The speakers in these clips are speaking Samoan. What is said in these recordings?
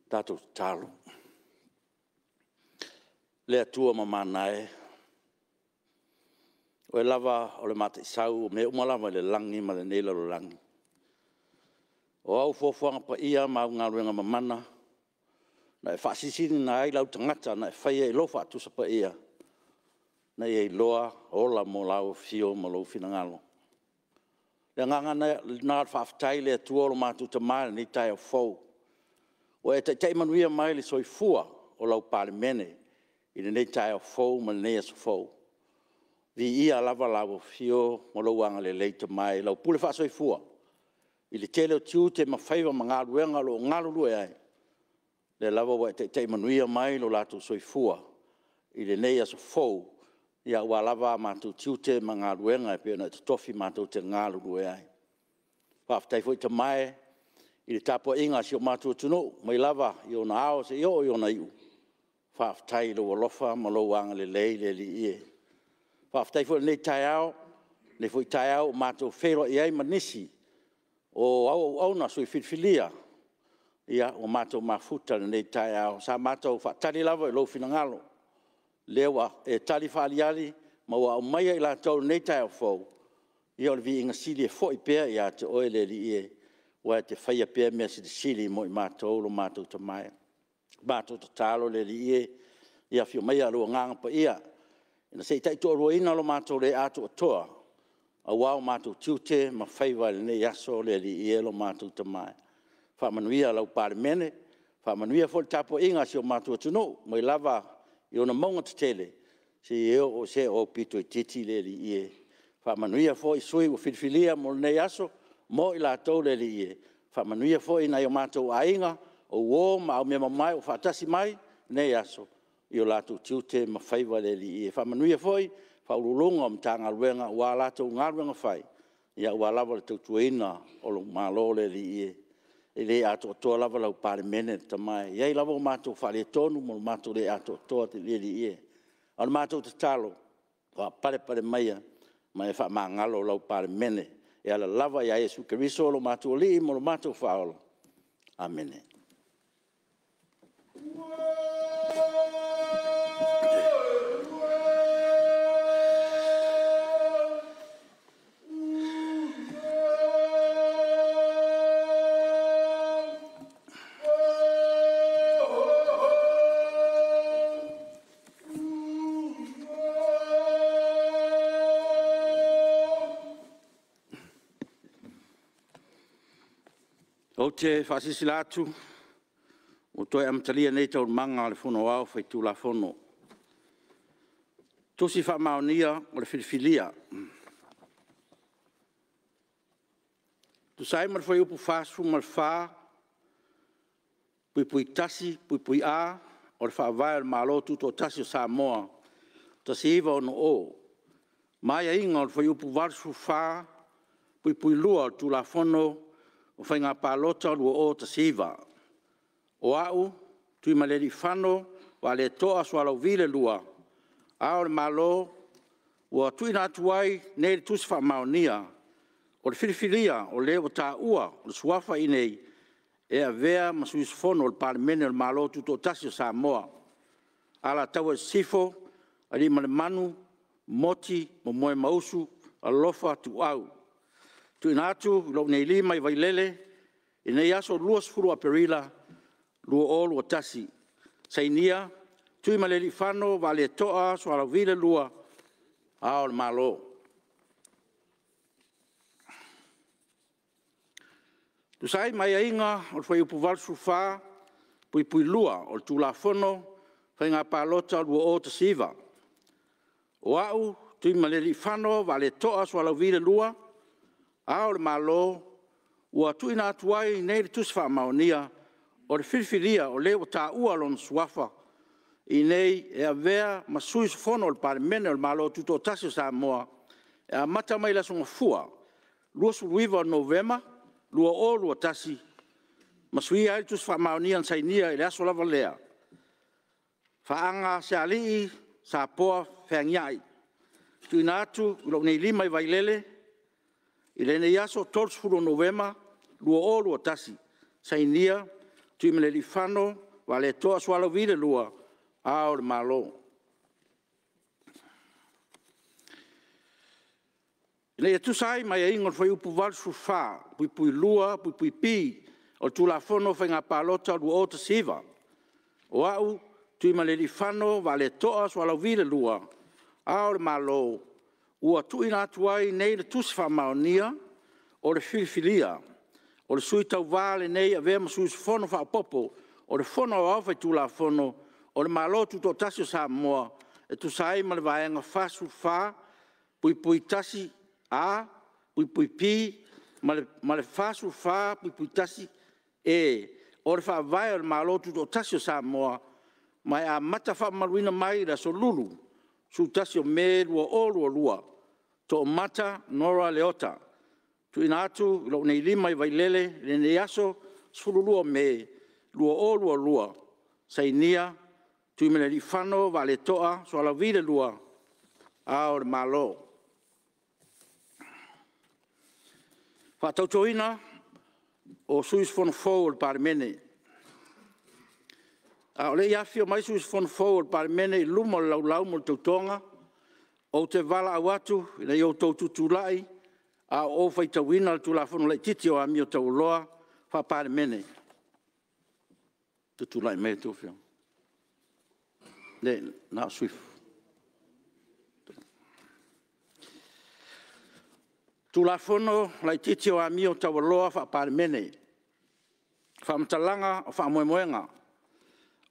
Tatou tatalo. Le Atua mamana e, o Oe lava o le Mataisau o mea uma lava i le lagi ma lenei lalolagi. O au foafoaga paia ma au galuega mamana na e faasilisiliina ai lau tagata na e faia i lou faatusa paia, ina ia iloa ola mo lau afio ma lou finagalo. O le agaga lena o le faafetai i le Atua lo matou Tama i lenei taeao fou, ua e taitai manuia mai le soifua o lau Palemene i lenei taeao fou ma lenei aso fou. Viia lava lau Afio ma lou agalelei Tama i lau pule faasoifua i le tele o tiute ma faiva ma galuega o lo o galulue ai, o lea lava ua e taitai manuia mai lo latou soifua i lenei aso fou, aua lava a matou tiute ma galuega e pei ona e totofi matou te galulue ai. Faafetai foi Tama e i le tapuaiga a si o matou atunuu mai lava i ona ao seia oo i ona iu, faafetai i lou alofa ma lou agalelei le Alii e. Faafetai foi i lenei foi taeao ua matou feiloai ai ma nisi o au auauna, sui filifilia ua matou mafuta i lenei taeao. Sa matou faatali lava i lou finagalo, lea ua e tali faaaliali ma ua aumaia i latou i lenei taeao fou, ia o le viiga sili e foi pea ia te Oe le Alii e, aua e te faia pea mea silisili mo i matou lo matou Tama e. O le matou tatalo le Alii e, ia afio maia lou Agaga Paia se i taitoaluaina lo matou le atoatoa aua o matou tiute ma faiva i lenei aso le Alii e lo matou Tama e. Faamanuia lau Palemene, faamanuia foi le tapuaiga a si o matou atunuu mai lava i ona mauga tetele seia oo i se aupito itiiti le Alii e. Faamanuia foi i sui usufono ua filifilia mo lenei aso mo i latou le Alii e. Faamanuia foi i nai o matou aiga, o uo ma aumeamamae ua faatasi mai i lenei aso i o latou tiute ma faiva le Alii e. Faamanuia foi i Ofisa Sili o Pulega o Matagaluega aua a latou galuega fai aua lava le tautuaina o lou Malo le Alii e. E le atoatoa lava lau Palemene le Tama e, e i ai lava o matou faaletonu ma lo matou le atoatoa le Alii e. A o le matou tatalo, faapalepale maia ma e faamagalo lau Palemene e ala lava ia Iesu Keriso o lo matou Alii ma lo matou Faaola. Amene. Ou te faasilasila atu ua toe amatalia nei Taualumaga a le Fono Aoao Faitulafono. 'Tusi Faamaonia o le Filifilia'. E tusa ai ma le Fuaiupu 44(1)(a) o le Faavae o le Malo Tutoatasi o Samoa 1960 ma aiaiga o le Fuaiupu 84(2) o le Tulafono o Faiga Palota 2019, o Au, Tuimalealiifano Vaaletoa Sualauvi II, Ao o Le Malo, ua tuuina atu ai nei le Tusi Faamaonia o le filifilia o le ua taua lona suafa i inei e avea ma Sui Usufono o le Palemene o le Malo Tutoatasi o Samoa, Alataua Sisifo, Aliimalemanu Moti Momoemausu Alofa Tuuau. TUUINA ATU i lou nei lima i Vailele i lenei aso 20 o Aperila 2021. Sainia: Tuimalealiifano Vaaletoa Sualauvi II, Ao o Le Malo. E tusa ai ma aiaiga o le Fuaiupu 84(2) o le Tulafono o Faiga Palota 2019, o Au, Tuimalealiifano Vaaletoa Sualauvi II, Ao o Le Malo, ua tuuina atu ai nei le Tusi Faamaonia o le filifilia o le ua taua lona suafa i inei e avea ma Sui Usufono o le Palemene o le Malo Tutoatasi o Samoa e amata mai i le aso Gafua, 29 o Novema 2021, ma suia ai le Tusi Faamaonia na sainia i le aso lava lea. FAAGASEALII Sapoa Feagiai. TUUINA ATU i lou nei Lima i Vailele i lenei aso 30 o Novema 2021. Sainia: Tuimalealiifano Vaaletoa Sualauvi II, Ao o Le Malo. Ina ia tusa ai ma aiaiga o le Fuaiupu 84(2)(b) o le Tulafono o Faiga Palota 2019, O Au, TUIMALEALIIFANO VAALETOA SUALAUVI II, O Ao o Le Malo, ua tuuina atu ai nei le Tusi Faamaonia o le Filifilia o le sui tauva lenei e avea ma sui usufono faaopoopo o le Fono Aoao Faitulafono o le Malo Tutoatasi o Samoa, e tusa ai ma le Vaega 44(1)(a)(B) ma le 44(1)(e) o le Faavae o le Malo Tutoatasi o Samoa, ma e amata faamamaluina mai i le Aso Lulu, 11 o Me 2022. Toomata Nora Leota. TUUINA ATU i lou nei Lima i Vailele i lenei aso 12 o Me 2022. Sainia: Tuimalealiifano Vaaleto'a Sualauvi II, Ao o Le Malo. Faatautoina o sui usufono fou o le Palemene. A o le i afifio mai sui usufono fou o le Palemene i luma o le Laulau mo le Tautoga, ou te valaau atu ina ia outou tutulai a o ou faitauina le Tulafono Laitiiti o Amio Taualoa Faa-Palemene. Tutulai mai a Tulafono Laitiiti o Amio Taualoa Faa-Palemene. Faamatalaga o Faamoemoega: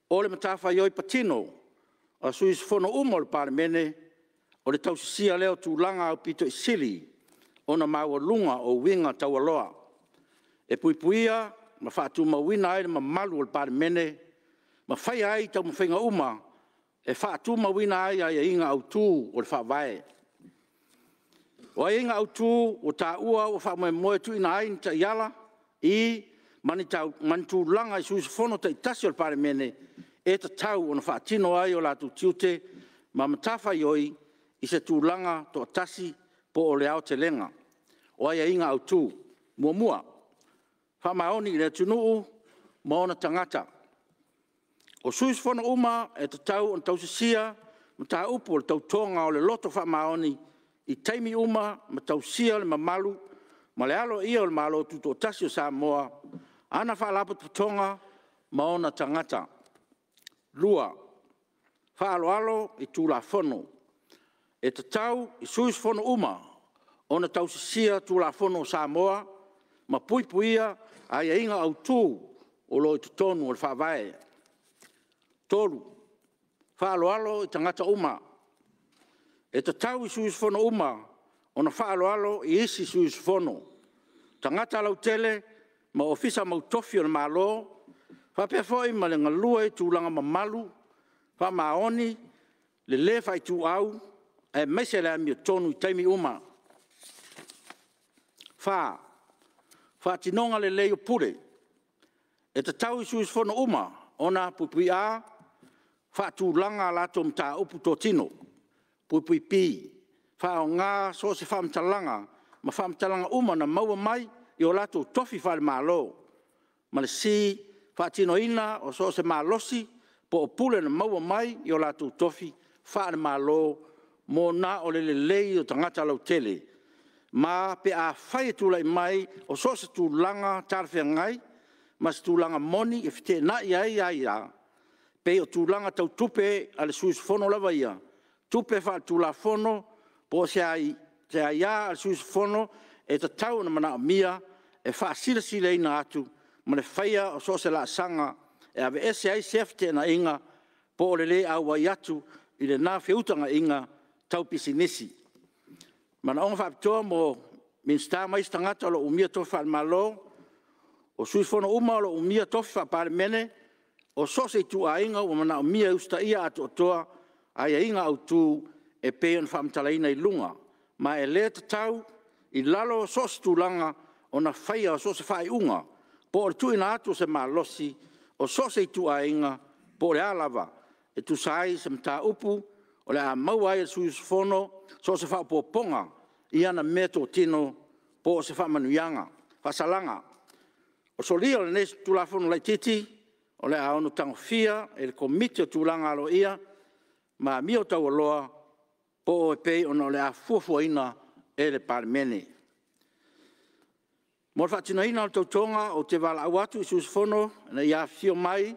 O le matafaioi patino a sui usufono uma o le Palemene, o le tausisia lea o tulaga aupito sili ona maualuga o uiga taualoa, e puipuia ma faatumauina ai le mamalu o le Palemene, ma faia ai taumafaiga uma e faatumauina ai aiaiga autu o le Faavae. O aiaiga autu ua taua ua faamoemoe e tuuina ai ni taiala, i. ma ni tulaga i sui usufono taitasi o le Palemene e tatau ona faatino ai o latou tiute ma matafaioi i se tulaga toatasi po o le aotelega. O aiaiga autu: 1. Faamaoni i le atunuu ma ona tagata. O sui usufono uma e tatau ona tausisia mataupu o le Tautoga o le Loto Faamaoni i taimi uma ma tausia le mamalu ma le aloaia o le Malo Tutoatasi o Samoa, ana Faalapotopotoga ma ona tagata. 2. Faaaloalo i Tulafono. E tatau i sui usufono uma ona tausisia Tulafono a Samoa ma puipuia aiaiga autu o lo o i totonu o le Faavae. 3. Faaaloalo i tagata uma. E tatau i sui usufono uma ona faaaloalo i isi sui usufono, tagata lautele ma Ofisa mautofi o le Malo, faapea foi ma le galue i tulaga mamalu, faamaoni, le le faaituau aemaise le amiotonu i taimi uma. 4. Faatinoga lelei o pule. E tatau i sui usufono uma ona: (a). Faatulaga a latou mataupu totino. (b). Faaaoga so o se faamatalaga ma faamatalaga uma na maua mai i o latou tofi faale-Malo, ma le (c). Faatinoina so o se malosi po o pule na maua mai i o latou tofi faale-Malo mo na o le lelei o tagata lautele, ma pe afai e tulai mai o so o se tulaga talafeagai ma se tulaga moni e feteenai ai aia, pei o tulaga tau tupe a le sui usufono lava ia, tupe faaletulafono po o se aia a le sui usufono e tatau ona manaomia e faasilasilaina atu ma le faia o so o se laasaga e aveese ai sea feteenaiga po o le le auai atu i lena feutagaiga tau pisinisi. Manaoga faapitoa mo Minisita ma isi tagata o lo o umia tofi faale-Malo: O sui usufono uma o lo o umia tofi faa-Palemene o so o se ituaiga ua manaomia e usitaia atoatoa aiaiga autu e pei ona faamatalaina i luga, ma e le tatau i lalo o so o se tulaga ona faia o so o se faaiuga po o le tuuina atu o se malosi o so o se ituaiga po o le a lava, e tusa ai ma se mataupu o le a maua ai e le sui usufono so o se faaopoopoga i ana meatotino po o se faasalaga. O le solia o lenei Tulafono Laitiiti, o le a ono tagofia e le Komiti o Tulaga Aloaia ma Amio Taualoa po o e pei ona o le a fuafuaina e le Palemene. Mo le faatinoina o le Tautoga, ou te valaau atu i sui usufono ina ia afifio mai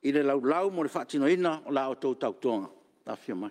i le laulau mo le faatinoina o la outou Tautoga. Afifio mai.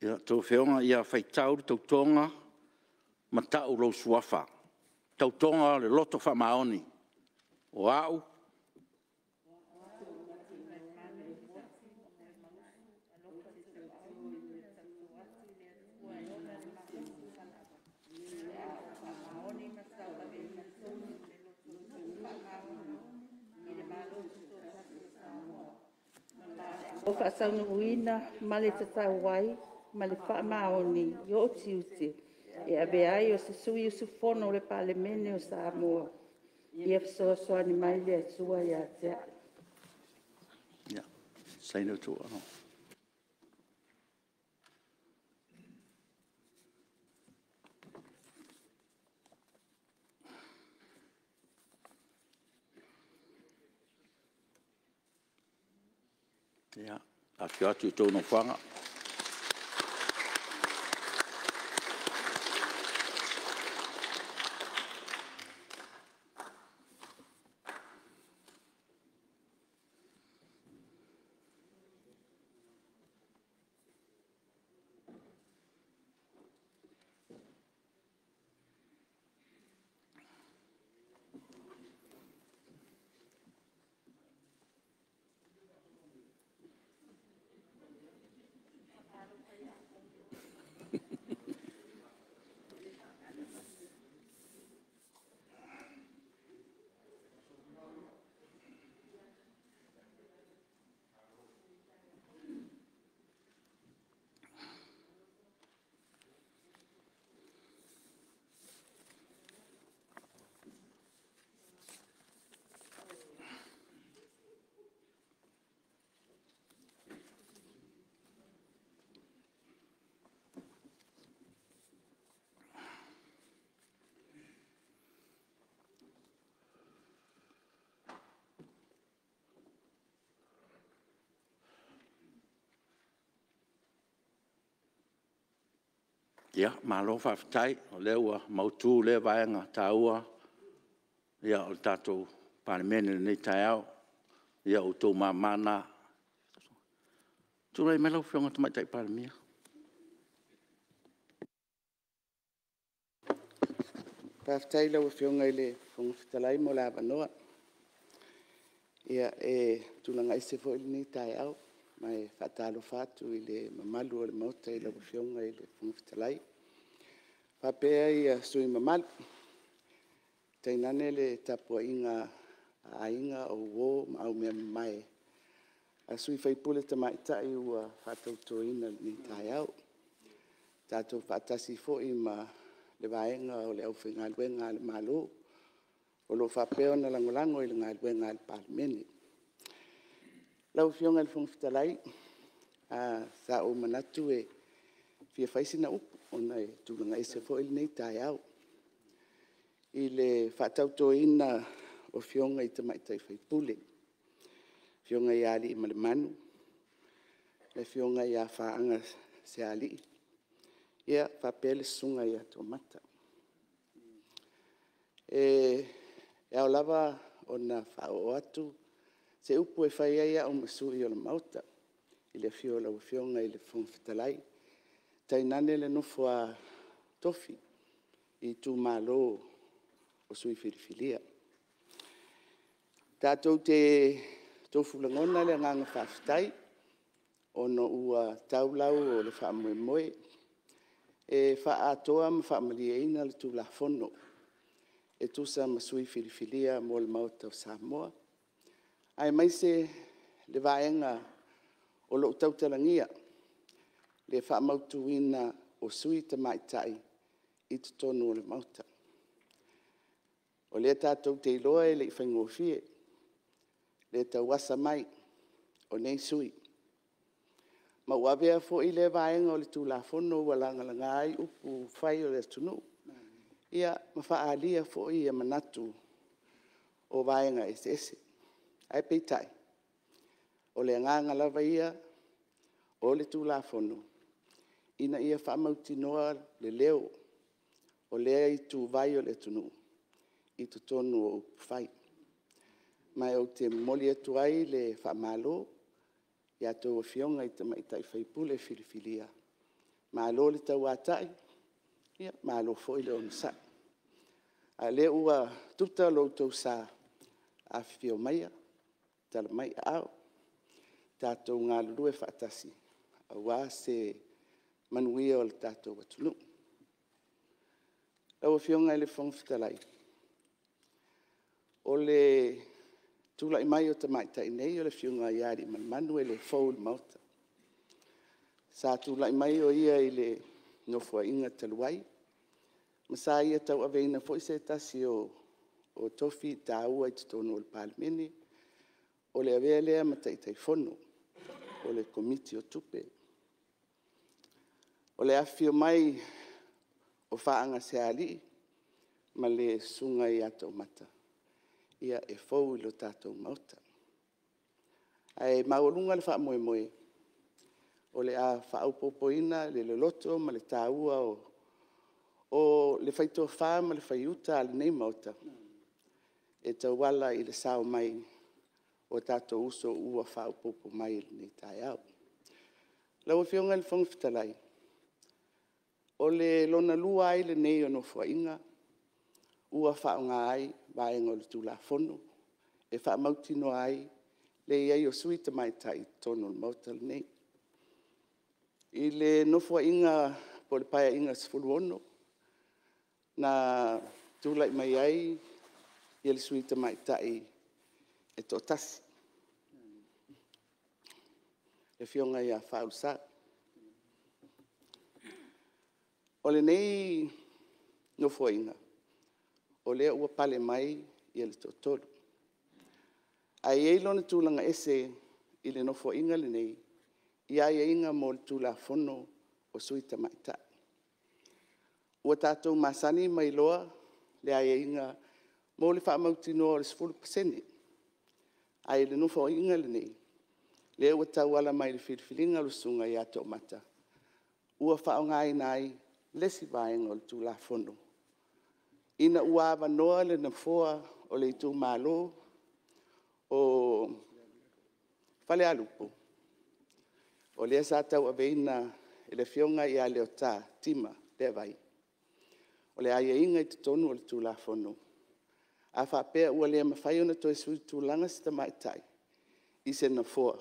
Ia outou Afioga, ia faitau le Tautoga ma tau lou Suafa. Tautoga o le Loto Faamaoni. O Au, Ua faataunuuina ma le tatau ai ma le faamaoni i ou tiute e avea ai o se sui usufono o le Palemene o Samoa, ia fesoasoani mai le Atua ia te au. Ia, saini outou. Ia, afifio atu i a outou nofoaga. Ia, malo faafetai o lea ua mautu lea vaega taua o le tatou Palemene i lenei taeao. Ia o outou mama na. Tulai mai lau Afioga i le Tamaitai Palemia. Faafetai i lau Afioga i le Fofoga Fetalai mo le avanoa. Ia, e tulaga ese foi lenei taeao, ma e faatalofa atu i le mamalu o le Maota i lau Afioga i le Fofoga Fetalai, faapea sui usufono mamalu, tainane le tapuaiga a aiga, o uo ma aumeamamae a sui usufono tamaitai ua faatautoina i lenei taeao. Tatou faatasi foi ma le vaega o le aufaigaluega a le Malo o lo o faapea ona lagolago i le galuega a le Palemene. Lau Afioga i le Fofoga Fetalai, sa ou manatu e fia fai sina upu ona e tulaga ese foi lenei taeao i le faatautoina o Afioga i tamaitai sui usufono, Afioga ia Aliimalemanu, le Afioga ia Faagasealii, faapea le Susuga ia Toomata. E ao lava ona faaoo atu se upu e fai ai au ma sui o le Maota i le afio o lau Afioga i le Fofoga Fetalai, tainane le nofo a tofi i itumalo o sui filifilia. Tatou te tofu lagona le agaga faafetai, ona ua tau lau o le faamoemoe e faaatoa ma faamalieina le Tulafono e tusa ma sui filifilia mo le Maota o Samoa, aemaise le vaega o lo o tautalagia le faamautuina o sui tamaitai i totonu o le Maota. O lea tatou te iloa e le i faigofie le tauasa mai o nei sui, ma ua avea foi lea vaega o le Tulafono ua lagalaga ai upufai o le atunuu, ma faaalia foi manatu o vaega eseese. Ae peitai, o le agaga lava ia o le Tulafono, ina ia faamautinoa le leo o lea ituvai o le atunuu i totonu o upufai. Ma ou te momoli atu ai le faamalo ia outou Afioga i Tamaitai sui usufono filifilia, malo le tauatai, malo foi le onosai. A o lea ua tuta lo outou sa, afifio maia, tala mai aao, tatou galulue faatasi aua se manuia o le tatou atunuu. Lau Afioga i le Fofoga Fetalai, o le tulai mai o tamaitai nei, o le Afioga ia Aliimalemanu e le fou i le Maota. Sa tulai mai o ia i le Nofoaiga talu ai, ma sa ia tauaveina foi se tasi o tofi taua i totonu o le Palemene, o le avea lea ma Taitaifono o le Komiti o Tupe. O le afifio mai o Faagasealii ma le Susuga ia Toomata, ia e fou i le tatou Maota. Ae maualuga le faamoemoe o le a faaopoopoina le loloto ma le taua o le fai-tofa ma le fai-uta a lenei Maota, e tauala i le sao mai o tatou uso ua faaopoopo mai i lenei taeao. Lau Afioga i le Fofoga Fetalai, o le lona lua ai lenei o Nofoaiga ua faaaoga ai vaega o le Tulafono e faamautinoa ai le i ai o sui tamaitai i totonu o le Maota lenei. I le Nofoaiga po o le Paeaiga XVI na tulai mai ai le sui tamaitai e toatasi, le Afioga ia Faaulusau. O lenei Nofoaiga, o lea ua pale mai le toatolu. Ae i ai lona tulaga ese i le Nofoaiga lenei i aiaiga mo le Tulafono o sui tamaitai. Ua tatou masani ma iloa le aiaiga mo le faamautinoa o le 10%. Ae i le Nofoaiga lenei, lea ua tauala mai i le filifiliga o le Susuga ia Toomata, ua faaaogaina ai le isi vaega o le Tulafono, ina ua avanoa le Nofoa o le itumalo o Falealupo, o lea sa tauaveina e le Afioga ia Leota Tima Levai. O le aiaiga i totonu o le Tulafono, a faapea ua le mafai ona toe suitulaga se tamaitai i se nofoa,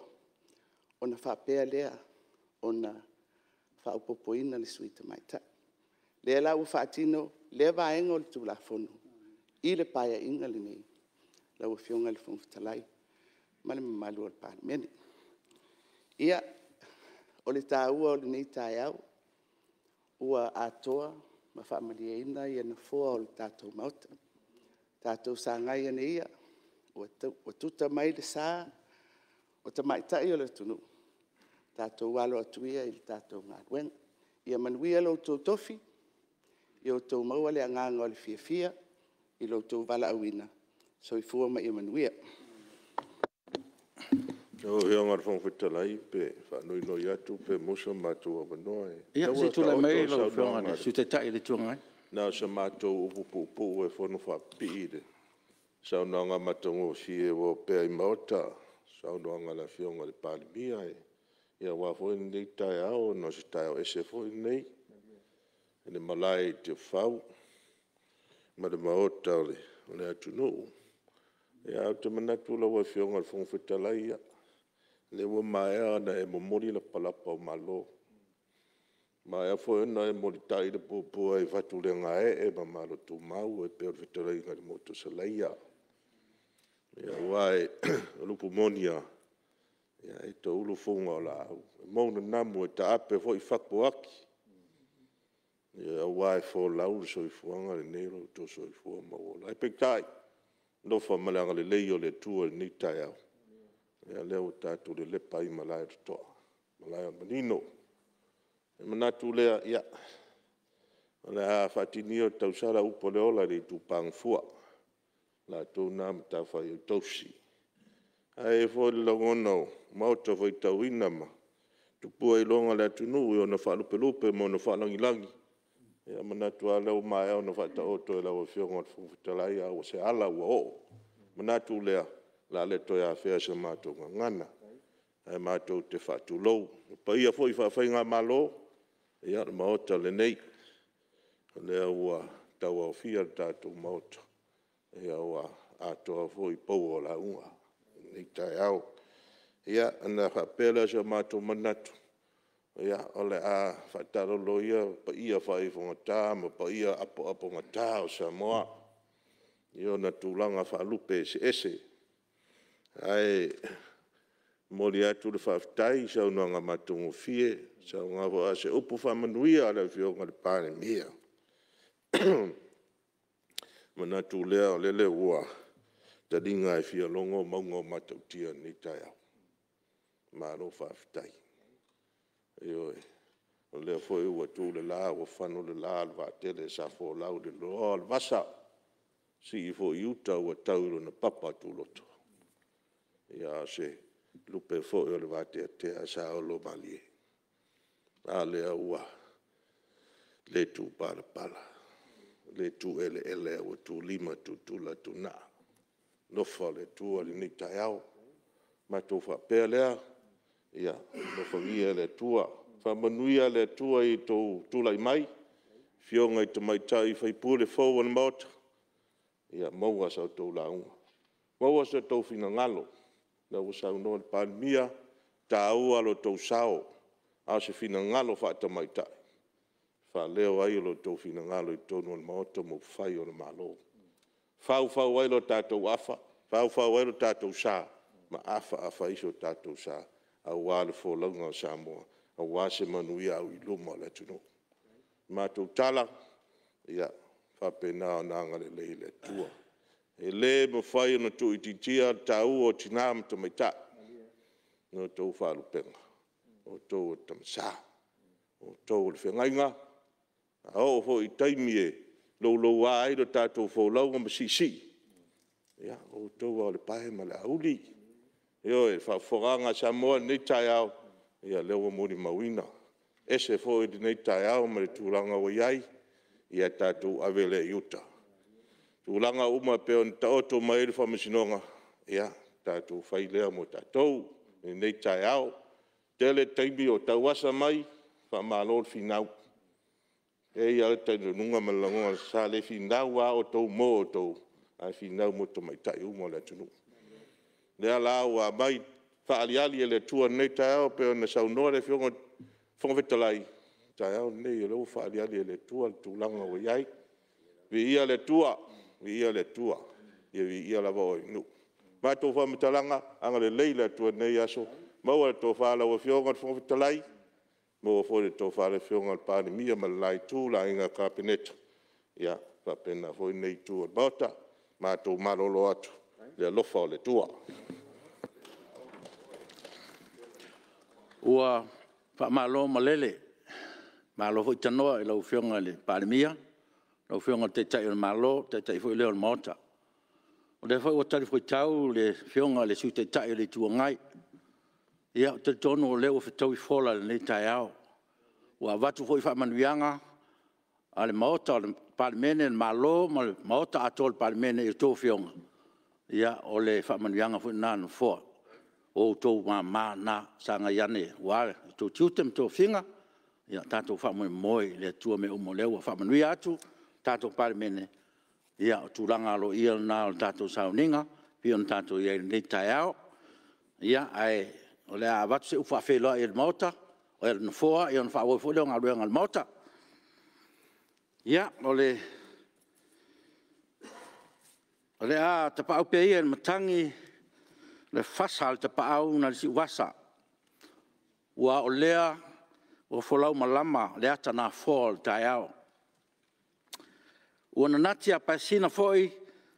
ona faapea lea ona faaopoopoina le sui tamaitai. O lea la ua faatino lea vaega o le Tulafono i le Paeaiga lenei lau Afioga i le Fofoga Fetalai ma le mamalu o le Palemene. Ia, o le taua o lenei taeao, ua atoa ma faamalieina Nofoa o le tatou Maota. Tatou sagai ane ia, ua tuta mai le sa o tamaitai o le atunuu, tatou alo atu ia i le tatou galuega. Ia manuia lo outou tofi, ia outou maua le agaga o le fiafia i lo outou valaauina. Soifua ma ia manuia. Lau Afioga i le Fofoga Fetalai pe faanoinoi atu pe maua so matou avanoa. Ia se i tulai mai lau Afioga i le Sui Taitai o le Itu Agai. Na o se matou upu puupuu e fonofaapipii i le saunoaga matagofie ua opea i le Maota, le saunoaga a le Afioga i le Palemia. Aua foi lenei taeao, ona o se taeao ese foi lenei i le malae i Tiafau ma le Maota o le atunuu. Ae ou te manatu lau Afioga i le Fofoga Fetalai, o lea ua maea ona e momoli lapalapa o malo, ua maea foi ona e molitai le puapua i fatulegae ma malotumau e pei o le fetalaiga i le motu o Salaia. Aua o le upu moni lava, e toulu fuga o laau, e mou nanamu e taape foi fatu o ati, aua e folau le soifuaga lenei i lo outou soifua ma ou ola. Ae peitai, o le alofa ma le agalelei o le Atua i lenei taeao, o lea ua tatou lelepa ai i malae o le totoa, malae o le manino. Ona manatu lea, ia, o le a faatini ia o tausala upu o le ola i le itupa gafua, o le latou lena matafaioi tausii. Ae i ai foi le lagona o maota faitauina ma tupua iloga o le atunuu i ona faalupelupe ma ona faalagilagi, ia e manatu lava o lea ua maea ona faataoto e lau Afioga i le Fofoga Fetalai, a o se ala ua oo. Ona manatu lea, o le a le toe afea e sa matou gagana, ae matou te faatulou. O paia foi faa-faigamalo, ia o le Maota lenei, o lea ua tauaofia le tatou Maota, ua atoa foi pou o lauga i lenei taeao. Ia, ona faapea lea o so matou manatu, ia, o le a faataalolo ia paia faaifogata ma paia apoapogata o Samoa i ona tulaga faalupe eseese. Ae momoli atu le faafetai i saunoaga matagofie, a o se upu faamanuia a le Afioga i le Palemia. Ona manatu lea, o lele ua taliga e fialogo mauga o Matautia i lenei taeao. Malo faafetai. Ioe. O lea foi ua tu le la ua fano le la o le vaatele sa folau i le loloa o le vasa, sii foi i uta ua tau i lona papa tuloto, a o se lupe foi o le vateatea sa olomalie. A lea ua le tu palapala, le tu eleele ae ua tulima tutula tunaa i le alofa o le Atua i lenei taeao. Ona matou faapea lea, ia alofagia e le Atua, faamanuia le Atua i lo outou tulai mai, afioga i tamaitai sui usufono fou o le Maota, ia maua sa outou lauga, maua so outou finagalo. O lea ua saunoa le Palemia, e taua lo outou sao, a o se finagalo faatamaitai e faaleo ai lo outou finagalo i totonu o le Maota ma upufai o le Malo. E faufau ai lo tatou afa, faufau ai lo tatou sa, ma afaafa ai so tatou sa aua le folauga o Samoa, aua se manuia auiluma o le atunuu. O le matou tala, ia faapena ona agalelei le Atua. E le mafai ona tuuitiitia le taua o tina ma tamaitai i la outou faalupega, o outou o tama sa, o outou o le feagaiga. A oo foi i taimi e louloua ai le tatou folauga ma siisii, ia o outou lava o le pae ma le auli. Ioe, le faafofogaaga a Samoa i lenei taeao, ia o lea ua molimauina, e ese foi lenei taeao ma le tulaga ua i ai, ia tatou ave lea i uta. O tulaga uma e pei ona taoto mai ai le Faamasinoga, ia tatou fai lea mo tatou i lenei taeao. E tele taimi o tauasa mai, faamalo le finau. E i ai lava le talitonuga ma le lagona, sa le finau lava outou mo outou, ae finau mo tamaitai uma o le atunuu. O lea la ua aumai faaaliali e le Atua i lenei taeao pei ona saunoa le Afioga i le Fofoga Fetalai, o le taeao lenei o lea ua faaaliali e le Atua le tulaga ua i ai. Viia le Atua, viia le Atua, ia viia lava oe le nuu. O le matou faamatalaga, agalelei le Atua i lenei aso, maua le tofa a lau Afioga i le Fofoga Fetalai, maua foi le tofa a le Afioga i le Palemia ma le la Itu, le Aiga Kapeneta, ia faapena foi lenei Itu o le Maota. Matou malolo atu i le alofa o le Atua. Ua faamalo malele, malo foi tanoa i lau Afioga i le Palemia, lau Afioga i le Taitai o le Malo, o le Taitai foi lea o le Maota. O lea foi ua talifuaitau le Afioga i le Sui Taitai o le Itu Agai. Ia, ou te talitonu o lea ua fetaui fola i lenei taeao, ua avatu foi faamanuiaga a le Maota o le Palemene, le Malo ma le Maota atoa o le Palemene i a outou Afioga, ia o le faamanuiaga foi lena a le Nofoa. O outou mama na, sagai ane aua outou tiute ma tofiga. Ia tatou faamoemoe i le Atua mea uma, o lea ua faamanuia atu le tatou Palemene. Ia o tulaga aloaia na o le tatou sauniga e pei ona tatou i ai i lenei taeao. Ia, ae o le a avatu se upu faafeiloai a le Nofoa ona faaauau ai lea o galuega a le Maota. Ia, o le a tapaau pea ia i le matagi le fasa a le tapaau nai le Siuvasa, aua o lea ua folau malama le ata nafoa o le taeao. Ua nanati a paesina foi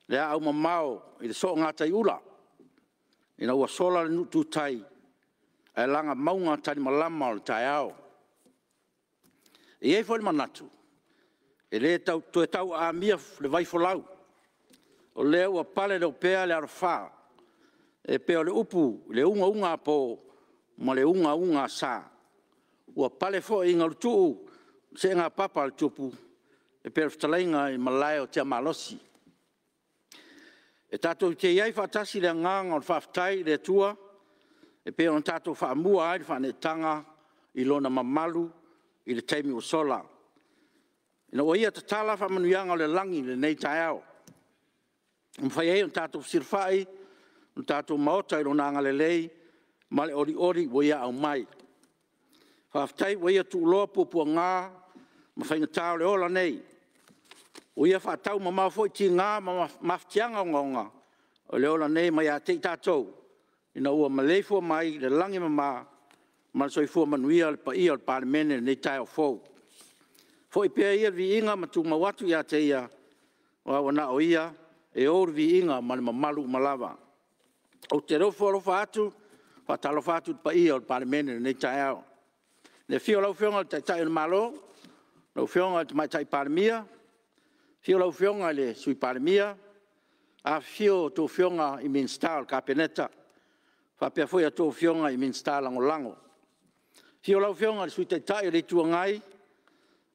le aau mamao i le soogataiula ina ua sola le nuu tutai ae laga mauga talimalama o le taeao. E i ai foi le manatu, e le toe tau aamia le vaifolau, o lea ua paleleupea le alafa e pei o le upu i le ugauga a po ma le ugauga a sa. Ua pale foi i galutuu le seegapapa a le tupu e pei o le fetalaiga i le malae o Tiamalosi. E tatou te i ai faatasi i le agaga o le faafetai i le Atua e pei ona tatou faamua ai le faaneetaga i Lona mamalu i le taimi ua sola, ina ua Ia tatala faamanuiaga o le lagi i lenei taeao, ua mafai ai ona tatou fesilafai le tatou Maota i Lona agalelei ma le olioli ua Ia aumai. Faafetai ua Ia tuuloa puapuaga ma faigata o le ola nei, ua Ia faataumamao foi tiga ma mafatiaga ogaoga o le ola nei mai ia te i tatou, ina ua maleifua mai i le lagi e mama ma le soifua manuia le paia o le Palemene i lenei taeao fou. Foi pea ia le viiga ma tumau atu ia te Ia, aua ua na o Ia e ou le viiga ma le mamalu uma lava. Ou te ofo alofa atu ma faatalofa atu i le paia o le Palemene i lenei taeao. I le afio o lau Afioga i le Taitai o le Malo, lau Afioga i le Tamaitai Palemia, afio lau Afioga i le Sui Palemia, afifio a outou Afioga i Minisita o le Kapeneta, faapea foi a outou Afioga i Minisita Lagolago. Afio lau Afioga i le Sui Taitai o le Itu Agai,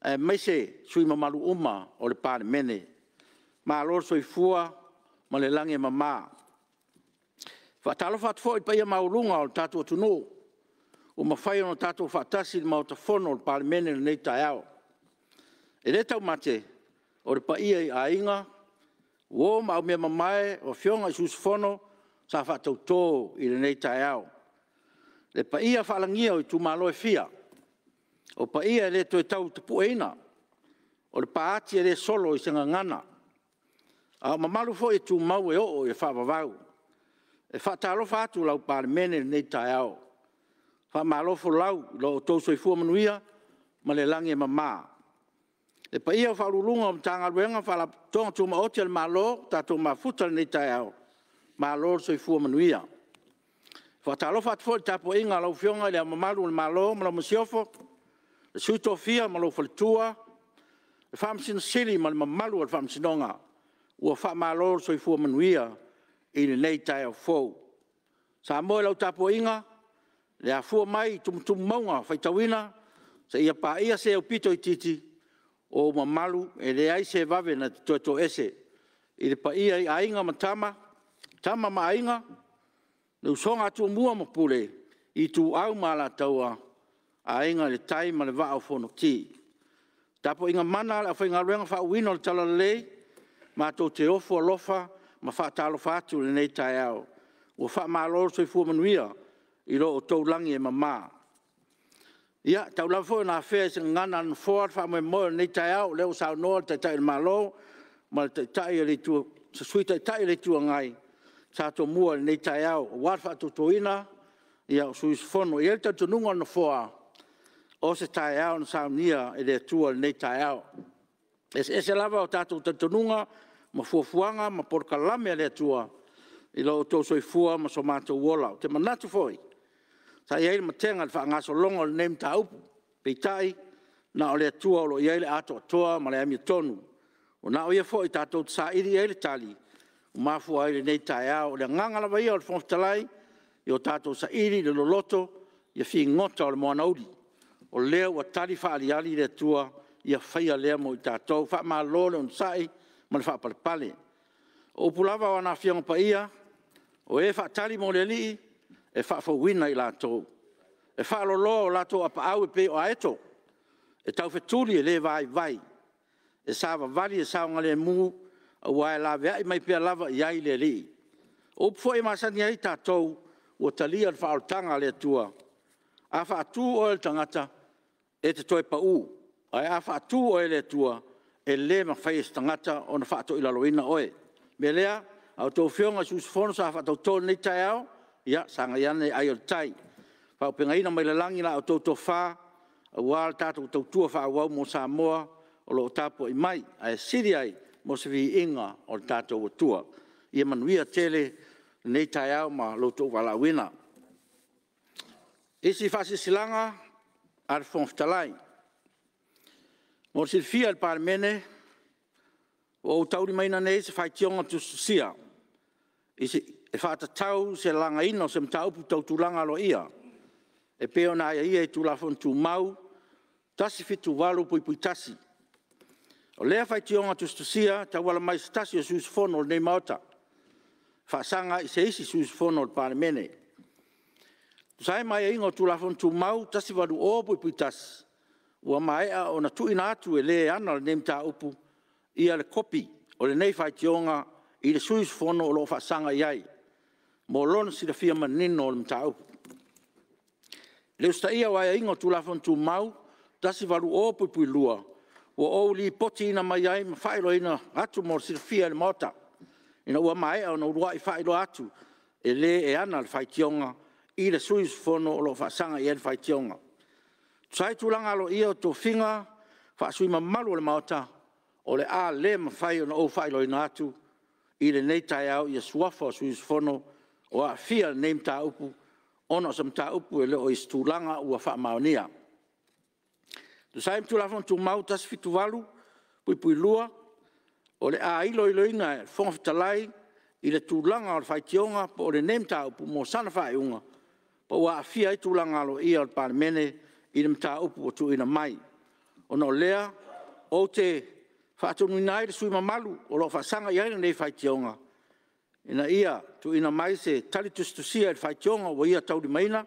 aemaise sui usufono mamalu uma o le Palemene. Malo le soifua ma le lagi e mama. E faatalofa atu foi i le paia maualuga o le tatou atunuu ua mafai ona tatou faatasi i le Maota Fono o le Palemene i lenei taeao. E le taumate, o le paia i aiga, uo ma aumeamamae o Afioga i sui usufono sa faatauto i lenei taeao. Le paia faalagia o itumalo e fia, o paia e le toe tau tapueina, o le pa ati e le solo i se gagana, a o mamalu foi e tumau e oo i le faavavau. E faatalofa atu lau Palemene i lenei taeao, faamalo folau i lo outou soifua manuia ma le lagi e mama. Le paia o Ofisa Sili o Pulega o Matagaluega ma Faalapotopotoga Tumaoti a le Malo ua tatou mafuta i lenei taeao, malo le soifua manuia. E faatalofa atu foi i le tapuaiga a lau Afioga i Le Ao Mamalu o le Malo ma lau Masiofo, le Sui Tofia ma lou faletua, le Faamasino Sili ma le mamalu o le Faamasinoga, ua faamalo le soifua manuia i lenei taeao fou. Samoa i lau tapuaiga, i le afua mai i tumutumu mauga faitauina seia paia se aupito itiiti, o ou mamalu e leai se vave na te toe toese i le paia i Aiga ma Tama, Tama ma Aiga, le usoga a Tumua ma Pule, Ituau ma Alataua, Aiga i le Tai ma le Vaa o Fonoti. Le tapuaiga mana a le aufaigaluega faauuina o le talalelei, matou te ofo alofa ma faatalofa atu i lenei taeao, ua faamalo le soifua manuia i lo outou lagi e mama. Ia, tau lava foi ina afea i se gagana a le Nofoa le faamoemoe o lenei taeao, o lea ua saunoa le Taitai o le Malo ma le Sui Taitai o le Itu Agai sa tomua i lenei taeao aua le faatautoina o sui usufono. E i ai le talitonuga o le Nofoa, o se taeao na saunia e le Atua lenei taeao. E eseese lava o tatou talitonuga ma fuafuaga ma polokalame a le Atua i lo outou soifua ma so matou ola. Ou te manatu foi, sa i ai le matega i le faagasologa o lenei mataupu, peitai, na o le Atua o lo o i ai le atoatoa ma le amiotonu. Ua na o Ia foi tatou te saili i ai le tali ua mafua ai lenei taeao. O le agaga lava ia o le Fofoga Fetalai, ia o tatou saili i le loloto figota o le moana uli, o lea ua tali faaaliali le Atua ia faia lea mo i tatou. Faamalo le onosai ma le faapalepale. O upu lava o ana Afioga Paia, “O e faatali mo le Alii, e faafouina i latou. E faaloloa o latou apaau e pei o aeto, e taufetuli e le vaivai. E savavali e saogalemu, aua e laveai mai pea lava i ai le Alii. O upu foi e masani ai tatou, ua talia le faaolataga a le Atua, a faatu oe e le tagata, e te toe pau, ae a faatu oe e le Atua, e le mafai e se tagata ona faatoilaloina oe. O le mea lea, a outou Afioga i sui usufono sa faatauto i lenei taeao, ia sagai ane ai o le tai, faaauupegaina mai le lagi la outou tofa aua le tatou tautua faaauau mo Samoa o lo o tapuai mai, ae sili ai mo se viiga o le tatou Atua. Ia manuia tele lenei taeao ma lo outou valaauina. Faasilasila a le Fofoga Fetalai Mo le silafia e le Palemene, ua ou taulimaina nei se faitioga tusitusia e faatatau i se lagaina o se mataupu tau tulaga aloaia e pei ona aiaia i Tulafono Tumau 178(1). O lea faitioga tusitusia e tauala mai i se tasi o sui usufono o lenei Maota, e faasaga i se isi sui usufono o le Palemene. E tusa ai ma aiaiga o Tulafono Tumau 180(1), ua maea ona tuuina atu e le e ana lenei mataupu le kopi o lenei faitioga i le sui usufono o lo o faasaga i ai, mo lona silafia manino o le mataupu. I le usitaia o aiaiga o Tulafono Tumau 180(2), ua ou lipotiina mai ai ma faailoaina atu mo le silafia e le Maota, ina ua maea ona uluai faailoa atu e le e ana le faitioga i le sui usufono o lo o faasaga i ai le faitioga. E tusa ai ma tulaga aloaia o tofiga faasui mamalu o le Maota, o le a le mafai ona ou faailoaina atu i lenei taeao suafa o sui usufono o aafia i lenei mataupu, ona o se mataupu e le o i se tulaga ua faamaonia. E tusa ai ma Tulafono Tumau 178(2), o le a iloiloina e le Fofoga Fetalai le tulaga o le faitioga po o lenei mataupu mo sana faaiuga, po ua aafia ai tulaga aloaia o le Palemene i le mataupu ua tuuina mai. Ona o lea, ou te faatonuina ai le sui usufono mamalu o lo o faasaga i ai lenei faitioga, ina ia tuuina mai se tali tusitusia i le faitioga ua ia taulimaina,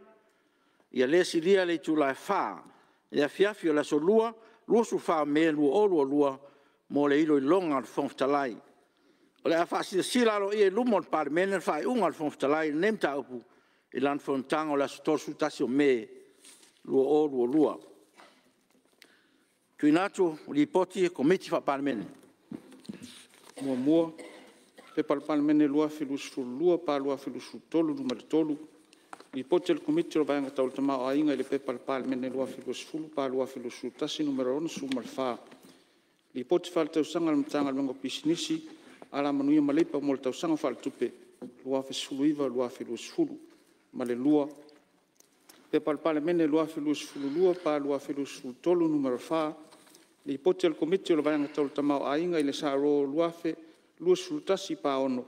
ia le silia le itula e 4 i le afiafi o le aso Lua, 24 o Me 2022 mo le iloiloga a le Fofoga Fetalai. O le a faasilasila aloaia i luma o le Palemene le faaiuga a le Fofoga Fetalai i lenei mataupu i lana fonotaga o le aso 31 Me 2022. TUUINA ATU o Lipoti a Komiti Faa-Palemene. 1. P.P.2022/2023 Nu.3, Lipoti a le Komiti o le Vaega Tau le Tamaoaiga i le Pepa a le Palemene 2020/2021 Nu.64. Lipoti Faaletausaga a le Matagaluega o Pisinisi, Alamanuia ma Leipa mo le Tausaga Faaletupe 2019/2020. Ma le 2. P.P.2022/2023 Nu.4, Lipoti a le Komiti o le Vaega Tau le Tamaoaiga i le S.R 2021/6,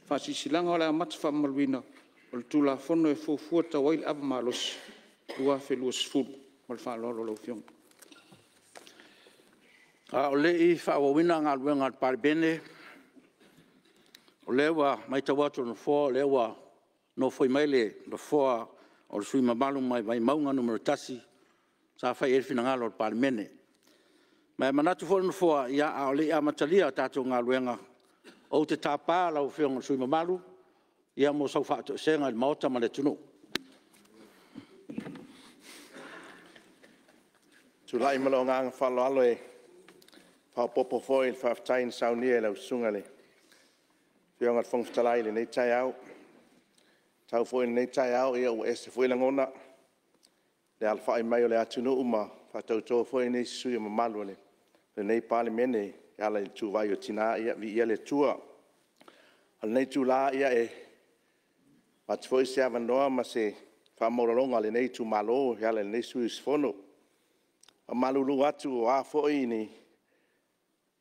Faasilasilaga o le Amata Faamamaluina o le Tulafono e Fuafua e Tau ai le Ava Malosi 2020. Ma le faaaloalo lau Afioga. A o le i faaauauina galuega a le Palemene, o lea ua matau atu e le Nofoa o lea ua nofoi mai le nofoa o le sui usufono mamalu mai Vaimauga 1 sa fai i ai le finagalo o le Palemene. Ma e manatu foi le Nofoa, a o le i amatalia a tatou galuega, ou te tapa lau Afioga i le sui usufono mamalu mo sau faatoesega i le Maota ma le atunuu. Tulai ma lou agaga faaaloalo e faaopoopo foi i le faafetai na saunia e lau Susuga i le Afioga i le Fofoga Fetalai i lenei taeao. E matau foi i lenei taeao ua ese foi lagona i le alafai mai o le atunuu ma faatauto foi nisi sui usufono mamalu o lenei Palemene e ala i le ituvai o tina, ia viia le Atua. A o lenei itula e avatu foi se avanoa ma se faamaualaloga a lenei itumalo e ala i lenei sui usufono. E faamalulu atu o a foi ni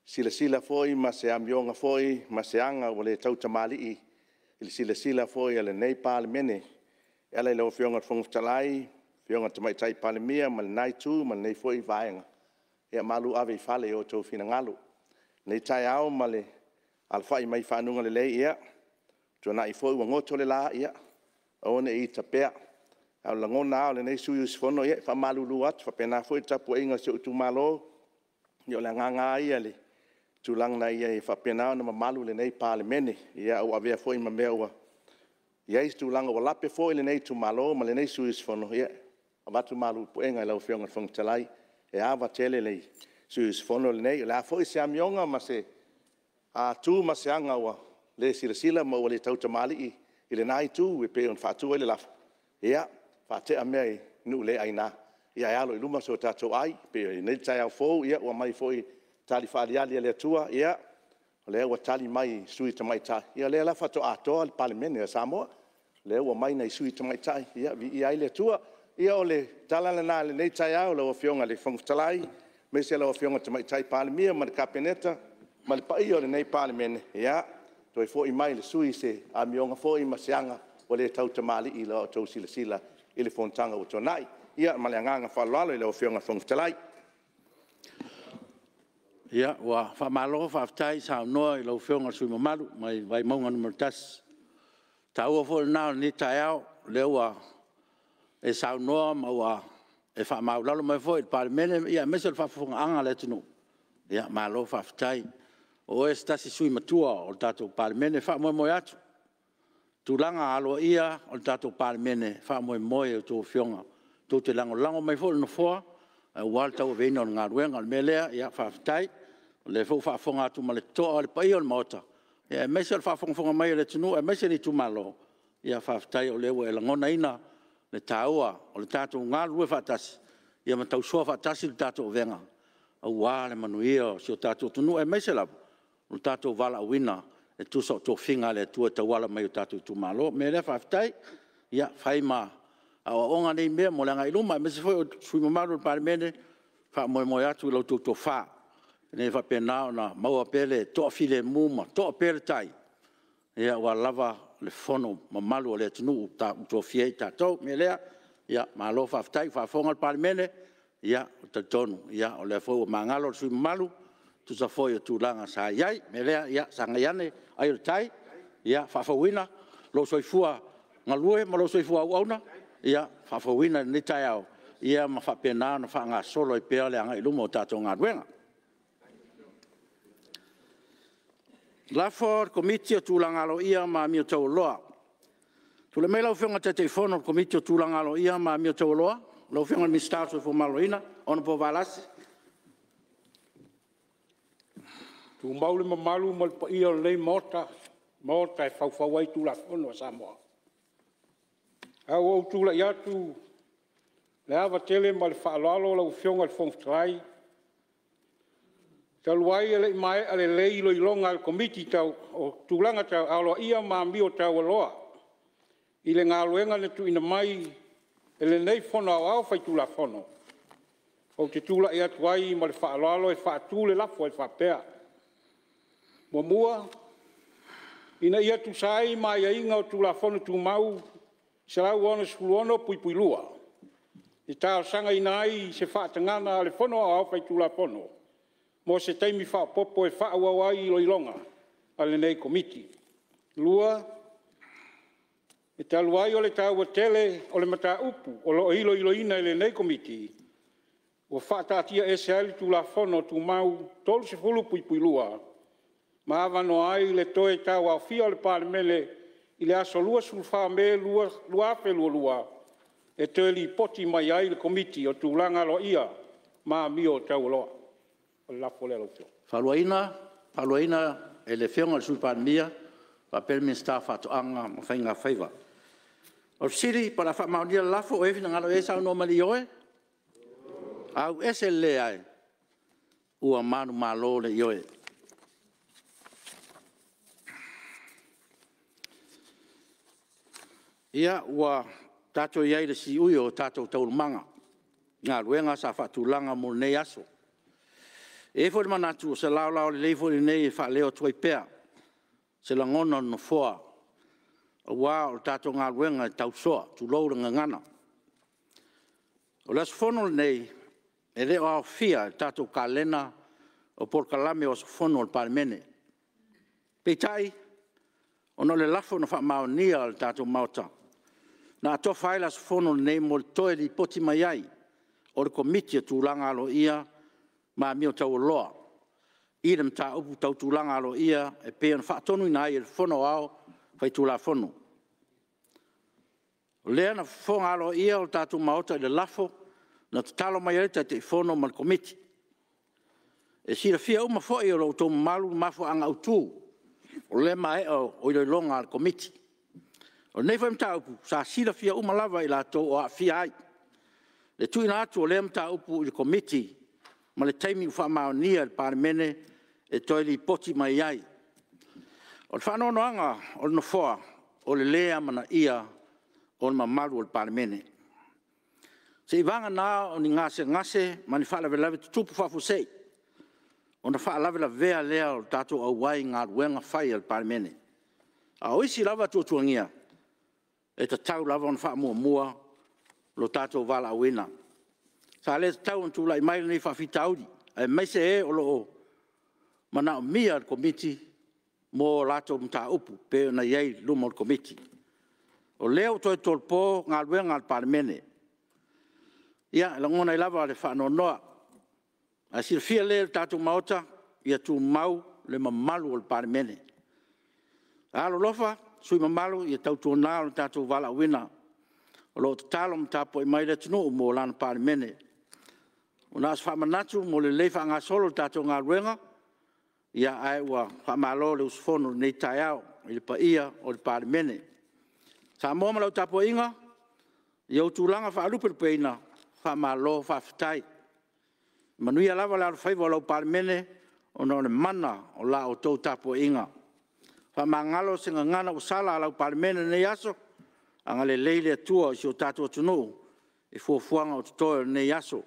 silasila foi ma se amioga foi ma se aga ua le tautamalii i le silasila foi a lenei Palemene e ala i lau Afioga i le Fofoga Fetalai, Afioga i le Tamaitai Palemia ma lena Itu ma lenei foi Vaega, ia malu ave i fale i o outou finagalo. I lenei taeao ma le alafai mai i fanuga lelei, ua tuanai foi ua goto le la, ia Aua ne i ita pea. A o le lagona lava o lenei sui usufono, e faamalulu atu, e faapena foi le tapuaiga a si ou itumalo. Ia o le agaga lava ia i le tulaga ina ia faapena ona mamalu lenei Palemene. Ae ua avea foi ma mea ua i ai se tulaga ua lape foi lenei itumalo ma lenei sui usufono, ia avatu malu i puega i lau Afioga i le Fofoga Fetalai, e ava tele le sui usufono lenei. O le a foi se amioga ma se tu ma se aga ua le silasila ma ua le tautamalii i lena Itu e pei ona faatu ai le lafo, ia faatea mea i nuu le aina ae alo i luma so tatou ai. E pei o lenei taeao fou ua aumai foi i tali faaaliali a le Atua, ia, o lea ua tali mai i sui usufono tamaitai, ia o lea la faatoa atoa le Palemene a Samoa, lea ua omai nai sui usufono tamaitai, ia viia ai le Atua. Ia o le tala lena i lenei taeao i lau Afioga i le Fofoga Fetalai, aemaise lau Afioga i le Tamaitai Palemia ma le Kapeneta ma le paia o lenei Palemene, ia toe foi mai i le sui usufono se amioga foi ma se aga ua le tautamalii i la outou silasila i le fonotaga ua tuanai. Ia ma le agaga faaaloalo i lau Afioga i le Fofoga Fetalai. Ia, ua faamalo faafetai saunoa i lau Afioga i le sui usufono mamalu mai Vaimauga 1. O le taua foi lena o lenei taeao, o lea ua e saunoa ma ua e faamaualalo mai foi i le Palemene aemaise o le faafofogaaga a le atunuu. Malo faafetai. O oe o se tasi sui usufono matua o le tatou Palemene. E faamoemoe atu i tulaga aloaia o le tatou Palemene, e faamoemoe i a outou Afioga tou te lagolago mai foi i le Nofoa aua le tauaveina o le galuega. O le mea lea, ia faafetai, o lea foi ua faafofoga atu ma le totoa le paia o le Maota, aemaise o le faafogafoga mai a le atunuu aemaise le itumalo. Faafetai o lea ua e lagonaina le taua o le tatou galulue faatasi ma tausoa faatasi le tatou avega aua le manuia o si o tatou atunuu, aemaise lava o le tatou valaauina e tusa o tofiga a le Atua e tauala mai i o tatou itumalo. O le mea lea faafetai, ia fai ma aoaoga nei mea mo le agai i luma, aemaise foi o sui usufono mamalu o le Palemene, e faamoemoe atu i la outou tofa ina ia faapena ona maua pea le toafilemu ma toa pea le tai aua lava le fono mamalu a le atunuu ua tofia ai tatou. O le mea lea, ia malo faafetai, ua faafofoga le Palemene, ou te talitonu o lea foi ua magalo le sui usufono mamalu e tusa foi o tulaga sa i ai. O le mea lea, ia sagai ane ai o le tai, faafouina lou soifua galue ma lou soifua auauna, ia faafouina i lenei taeao ma faapena ona faagasolo ai pea le agai i luma o tatou galuega. Lafo a le Komiti o Tulaga Aloaia ma Amio Taualoa. Tulai mai lau Afioga i le Taitaifono o le Komiti o Tulaga Aloaia ma Amio Taualoa, lau Afioga i le Minisita mo le Soifua Maloloina, Hon Valasi. E tumau le mamalu ma le paia o lenei Maota, Maota e faufau ai Tulafono a Samoa. Ae ua ou tulai atu i le ava tele ma le faaaloalo lau Afioga i le Fofoga Fetalai, talu ai e le i maea lelei iloiloga a le Komiti o Tulaga Aloaia ma Amio Taualoa i le Galuega na tuuina mai e lenei Fono Aoao Faitulafono, ou te tulai atu ai ma le faaaloalo e faatu le lafo e faapea, Muamua, Ina ia tusa ai ma aiaiga o Tulafono Tumau 166(2), e talosagaina ai se faatagaga a le Fono Aoao Faitulafono mo se taimi faaopoopo e faaauau ai iloiloga a lenei Komiti. Lua, E talu ai o le taua tele o le mataupu o lo o iloiloina e lenei Komiti, ua faataatiaese ai le Tulafono Tumau 30(2) ma avanoa ai le toe tauaofia o le Palemene i le aso 24 Me 2022 e toe lipoti mai ai le Komiti o Tulaga Aloaia ma Amio Taualoa. O le lafo lea lau Afioga. E faaluaina e le Afioga i le Sui Palemia faapea le Minisita o Faatoaga ma Faiga Faiva. O le fesili po o le a faamaonia le lafo, o i ai se finagalo e saunoa mai i le ioe? Ioe. Ua manumalo le Ioe. Ia, ua tatou i ai i le siui o a tatou taualumaga i galuega sa faatulaga mo lenei aso. E i ai foi le manatu o se laolao lelei foi lenei e faaleo atu ai pea se lagona o le Nofoa aua o le tatou galuega e tausoa, tulou le gagana. O le aso Fono lenei, e le o aofia i le tatou kalena o Polokalame o Aso Fono a le Palemene. Peitai, ona o le lafo na faamaonia e le tatou Maota, Na atofa ai le aso Fono lenei mo le toe lipoti mai ai o le Komiti o Tulaga Aloaia ma Amio Taualoa i le mataupu tau tulaga aloaia e pei ona faatonuina ai e le Fono Aoao Faitulafono. O lea na fofoga aloaia le tatou Maota i le lafo na tatalo mai ai le Taitaifono ma le Komiti. E silafia uma foi e lo outou mamalu mafuaaga autu o le maea o iloiloga a le Komiti. O lenei foi mataupu, sa silafia uma lava e i latou o aafia ai le tuuina atu o lea mataupu i le Komiti ma le taimi ua faamaonia e le Palemene e toe lipoti mai ai. O le faanoanoaga o le Nofoa, o le le amanaia o le mamalu o le Palemene. Seiavagana o ni gasegase ma ni faalavelave tutupu faafuasei, ona faalavelavea lea o le tatou auai i galuega fai a le Palemene. A o isi lava tuatuagia, e tatau lava ona faamuamua lo tatou valaauina. Sa le tatau ona tulai mai lenei faafitauli, aemaise e o lo o manaomia e le Komiti mo a latou mataupu e pei ona i ai i luma o le Komiti. O lea ua toe tolopo galuega a le Palemene. Ia, e lagona ai lava le faanoanoa, ae silafia lelei e le tatou Maota, ia tumau le mamalu o le Palemene. Alolofa sui usufono mamalu ia tautuana lo tatou valaauina, o lo o tatalo ma tapuai mai le atunuu mo lana Palemene. Ua na o se faamanatu mo le lelei faagasolo o le tatou galuega, ae ua faamalo le usufono i lenei taeao i le paia o le Palemene. Samoa ma lau tapuaiga, i ou tulaga faalupelupeina, faamalo faafetai. E manuia lava le alofaiva o lau Palemene ona o le mana o la outou tapuaiga. Faamagalo se gagana ua sala a lau Palemene i lenei aso, agalelei le Atua i si o tatou atunuu i fuafuaga o totoe o lenei aso.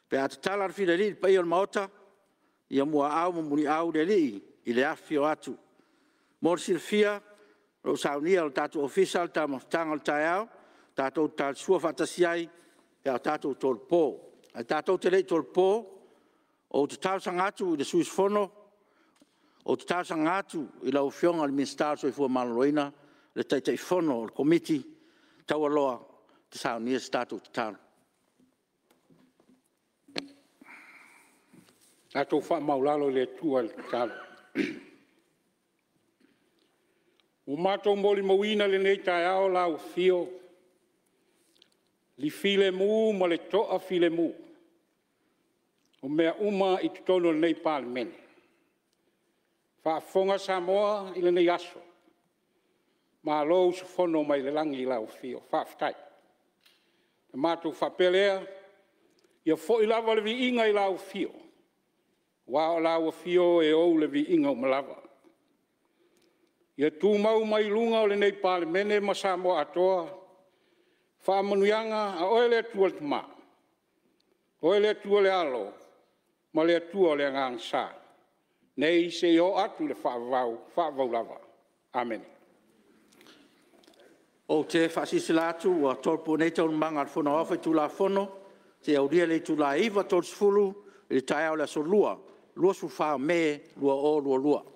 Pe a tatala le filialii i le paia o le Maota, ia muaau ma muliau le Alii i le afifio atu. Mo le silafia, o lo o saunia e le tatou Ofisa le taumafataga o le taeao, tatou te talisua faatasi ai pe a tatou tolopo. Ae tatou te le i tolopo, ou te talosaga atu i le sui usufono, ou te talosaga atu i lau Afioga i le Minisita o le Soifua Maloloina, le Taitaifono o le Komiti Taualoa, e te saunia se tatou tatalo. Tatou faamaualalo i le Atua i le tatalo. Ua matou molimauina i lenei taeao lau afio, i le filemu ma le toafilemu o mea uma i totonu o lenei Palemene. Faafofoga Samoa i lenei aso, malo usufono mai le lagi i lau afio, faafetai. Ona matou faapea lea, ia foi lava le viiga i lau afio, aua o lau afio e ou le viiga uma lava. Ia tumau mai luga o lenei Palemene ma Samoa atoa faamanuiaga a oe le Atua le Tama, oe le Atua le Alo ma le Atua le Agaga Sa, nei seia oo atu i le faavavau, faavavau lava. Amene. Ou te faasilasila atu ua tolopo nei Taualumaga a le Fono Aoao Faitulafono seia aulia le itula e 9:30 i le taeao o le aso Lua, 24 o Me 2022.